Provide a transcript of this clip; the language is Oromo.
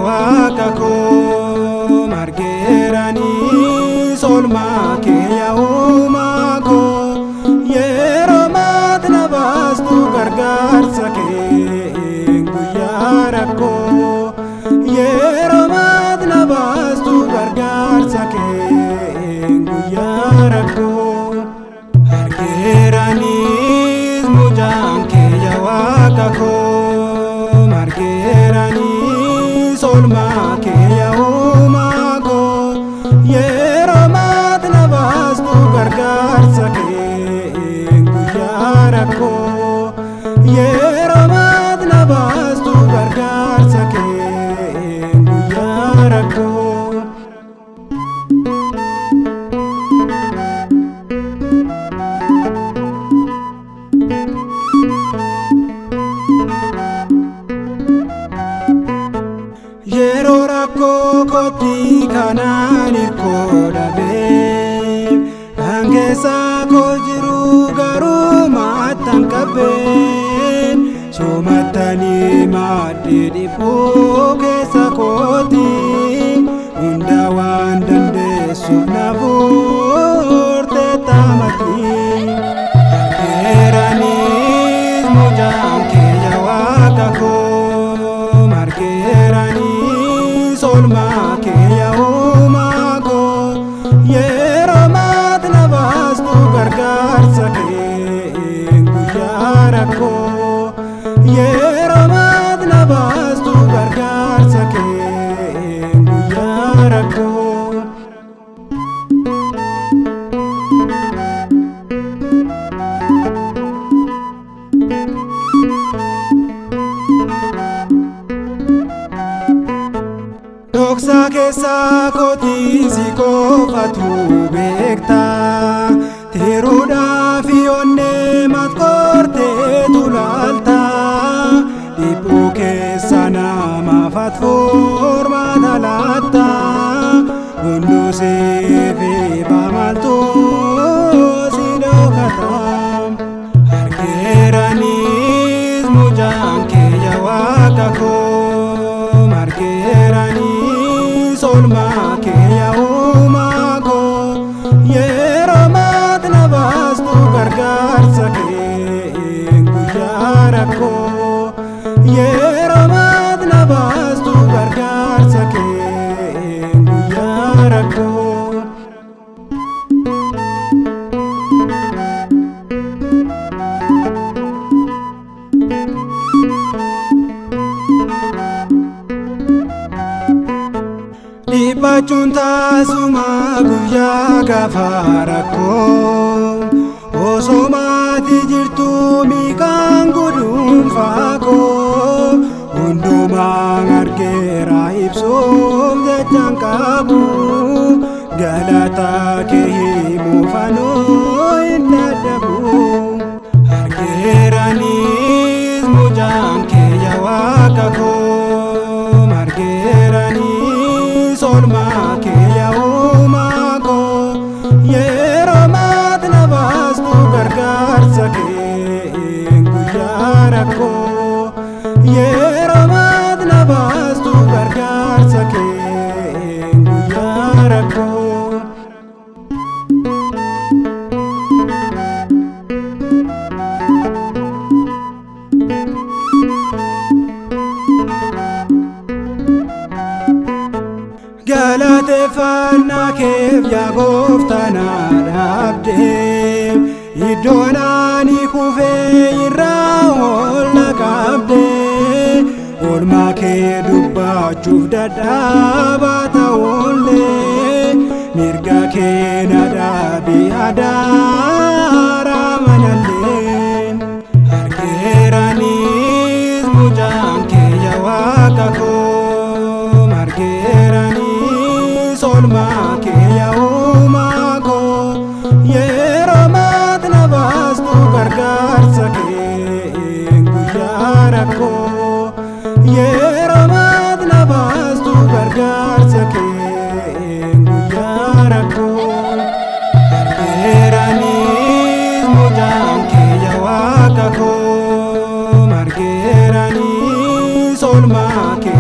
Waaqa koo margeeranii solmaa kee yaa uumaa koo yeroo maati na baastu gargaarsa kee guyyaa rakkoo yeroo maati na baastu gargaarsa kee guyyaa rakkoo argeeraniis mucaan kee yaa Waaqa koo margeeranii solmaa kee yaa uumaa koo yeroo maati na baastu gargaarsa kee guyyaa rakkoo yeroo maati na baastu gargaarsa kee guyyaa rakkoo. Yeroo rakkoo kootti kanaan hirkoo dhabee kan keessa koo jiru garuu maattan qabbeen soomattanii maaddii dhiphuu keessa kooti hunda waan dandeessuuf na furte taamatti argeeraniis mucaan kee yaa Waaqa koo margeeranii solmaa kee yaa uumaa koo yeroo maati na baastu gargaarsa kee guyyaa rakkoo yeroo maati na baastu gargaarsa kee guyyaa rakkoo. Dhoksaa keessaa kootii si qofatu beekta tiruudhaaf onnee matkorteetu laalta dhiphuu keessa namaaf ati furmaata laatta hunduu siif maaltu si dhokata argeeraniis mucaan kee yaa Waaqa koo margeeranii solmaa kee yaa uumaa koo yeroo maati na baastu gargaarsa kee guyyaa rakkoo yeroo maati na baastu gargaarsa kee guyyaa rakkoo. Dhiphachuun taasuma guyyaa gaafa rakkoo osoo maatii jirtu miiqaan guduunfaa koo hundumaan argeera ibsuuf jechaan qabu galata kee himuuf anuu hin dadhabu argeeraniis mucaan kee yaa Waaqa koo margeeranii solmaa kee yaa uumaa koo yeroo maati na baastu gargaarsa kee guyyaa rakkoo yeroo maati na baastu gargaarsa kee guyyaa rakkoo. Galateeffannaa keef yaa gooftaa na dhaabdee iddoon ani kufee irraa ol na qabdee oolmaa kee dubbachuuf dadhabaa ta'ullee mirga kee na dhaabi adaara manallee argeeraniis mucaan kee yaa Waaqa koo margeeranii solmaa kee yaa uumaa koo yeroo maati na baastu gargaarsa kee guyyaa rakkoo yeroo maati na baastu gargaarsa kee guyyaa rakkoo argeeraniis mucaan kee yaa Waaqa koo margeeranii solmaa kee.